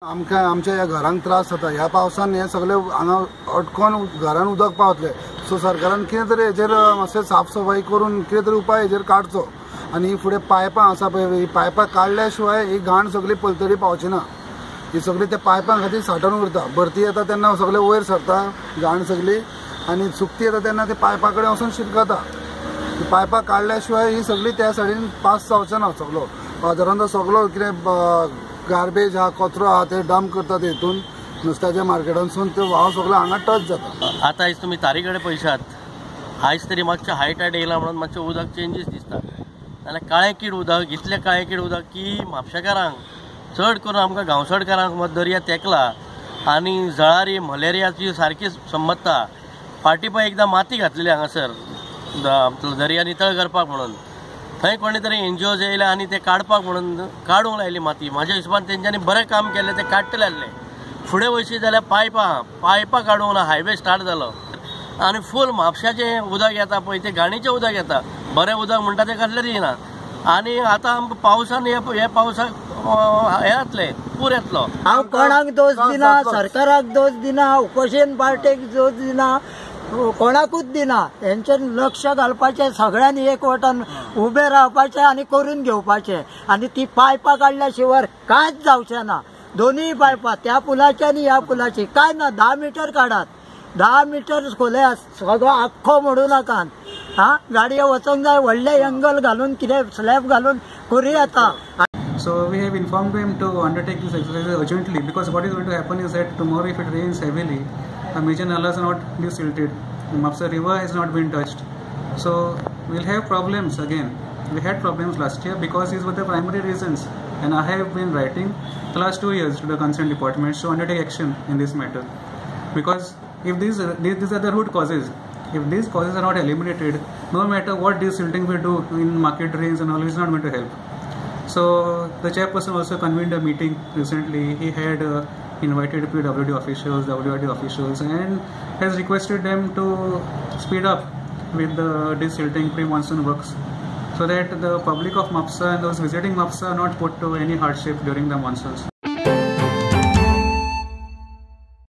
आमकां आमच्या ह्या घरांक त्रास जाता. ह्या पावसान हे सगळे हांगा अटकोन घरान उदक पावतले. सो सरकारान कितें तरी हेजेर मातशें साफ सफाई करून कितें तरी उपाय हेजेर काडचो. आनी फुडें पायपां आसा पळय, ही पायपां काडल्या शिवाय ही घाण सगळी पलतडी पावची ना. ही सगळी त्या पायपां खातीर साठोवन उरता. भरती येता तेन्ना सगळे वयर सरता घाण सगळी, आनी सुकती येता तेन्ना ते पायपा कडेन वचून शिरकता. ही पायपां काडल्या शिवाय ही सगळी त्या सायडीन पास जावचो ना. सगळो बाजारांत सगळो कितें गार्बेज आहा, कचरो आहा, ते डंप करतात हितून नुस्त्याच्या मार्केटांतसून ते व्हांव सगळो हांगा टच जाता. आतां आयज तुमी तारी कडेन पळयशात, आयज तरी मातशें हाय टायड येयला म्हणून मातशें उदक चेंजीस दिसता. नाल्यार काळें कीड उदक, इतलें काळें कीड उदक की म्हापशेकारांक, चड करून आमकां गांवसडकारांक दर्या तेंकला आनी जळारी मलेरियाची सारकी संबत्ता. फाटीं पळय एकदां माती घातलेली हांगासर दर्या नितळ करपाक म्हणून, थंय कोणी तरी एनजीओज येयले आनी ते काडपाक म्हणून काडूंक लायली माती. म्हाज्या हिशोबान तेंच्यांनी बरें काम केल्लें, ते काडटले आसले. फुडें वयशी जाल्यार पायपां काडूंक ना. हायवे स्टार्ट जालो आनी फूल म्हापशाचें उदक येता पळय, तें घाणीचें उदक येता. बरें उदक म्हणटा तें कसलें येना. आनी आतां आमकां पावसान हे पावसाक हें जातलें, पूर येतलो. हांव कोणाक दोश दिना, सरकाराक दोश दिना, ओपोजिशन पार्टीक दोश दिना, कोणाकूच दिना. हेंचेर लक्ष घालपाचें, सगळ्यांनी एकवटान उबें रावपाचें आनी करून घेवपाचें. आनी ती पायपां काडल्या शिवाय कांयच जावचें ना. दोनूय पायपां, त्या पुलाची आनी ह्या पुलाची, कांय ना. 10 मिटर काडात, 10 मिटर खोले सगळो आख्खो मोडू नाकात. हा, गाडयो वचोंक जाय, व्हडले एंगल घालून कितें स्लॅब घालून करूं येता. So we have informed him to undertake this exercise urgently, because what is going to happen is that tomorrow if it rains heavily, the major nalas are not desilted, the Mapsa river has not been touched. So we'll have problems again. We had problems last year because these were the primary reasons, and I have been writing the last 2 years to the concerned departments to undertake action in this matter. Because if these are the root causes, if these causes are not eliminated, no matter what desilting we do in market drains and all, is not going to help. So the chairperson also convened a meeting recently. He had invited PWD officials, WRD officials, and has requested them to speed up with the desilting pre-monsoon works, so that the public of Mapsa and those visiting Mapsa are not put to any hardship during the monsoons.